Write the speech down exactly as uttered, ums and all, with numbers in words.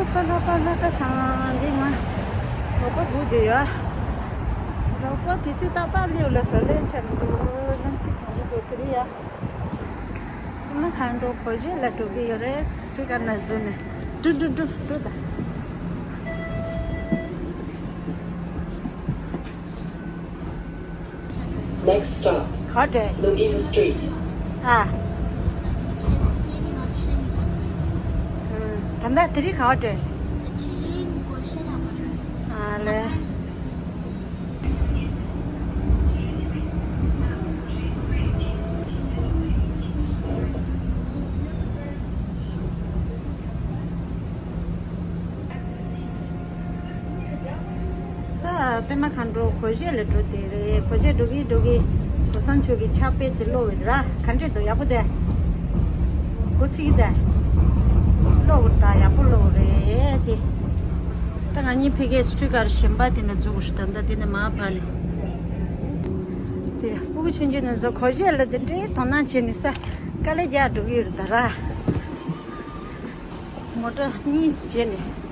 ས་ལྷག་པ་ལྷག་པ་སང་འདི་ང་རོགས་པ་སྒུག་བསྡད་ཡོད། རོགས་པ་དེ་སྲིད་ཏག་ཏག་སླེབས་ལ་ས་ལན་ཆགས་མི་འདུག་གནམ་གཤིས་གྲང་པོ་འདུག་དེ་རིང་ཡ། ཨ་མ་མཁའ་འགྲོ་གོ་ཤེས་ལ་འགྲོ་གི་ཡོད་རེད། སྤྲུལ་སྐར་ན་འཛུལ་ནས་འགྲོ་འགྲོ་འགྲོ་འགྲོ་ད། Next stop, ག་བ་འགྲོ། Louise Street. ཨ། ད་ལྟ་དེ་རིང་ག་བ་འགྲོ། ཨ་ལེ། ད་པད་མ་མཁའ་འགྲོ་གོ་ཤེས་ལ་འགྲོ་དེ་རེད། གོ་ཤེས་འགྲོ་གི་འགྲོ་གི། གོ་སང་ཆོས་ཀྱི་ཕྱག་དཔེ་དེ་ཀློག་འོས་ར། ག་འདྲས་འདུག་ཡག་པོ་འདུག་གོ་ཚིག་དེ་ཀློག་འོས་ད་ཡག་པོ་ཀློག་རེད་དེ། ད་ང་གཉིས་ཕ་གིའི་སྤྲུལ་སྐར་གཞན་པ་དེ་ན་འཛུལ་དགོས་ཤག་ད་ལྟ་དེ་ནས་མར་བབས་ནས། དེ་སྤུ་གུ་ཆུང་ཆུང་ནས་བཟོ་གོ་ཤེས་ལ་དེ་འདྲའི་དོ་སྣང་བྱས་ནས་ས་དཀའ་ལས་རྒྱག་འགྲོ་གི་ཡོད་རེད་ད་ར། མོ་ཊ་གཉིས་བྱས་ནས།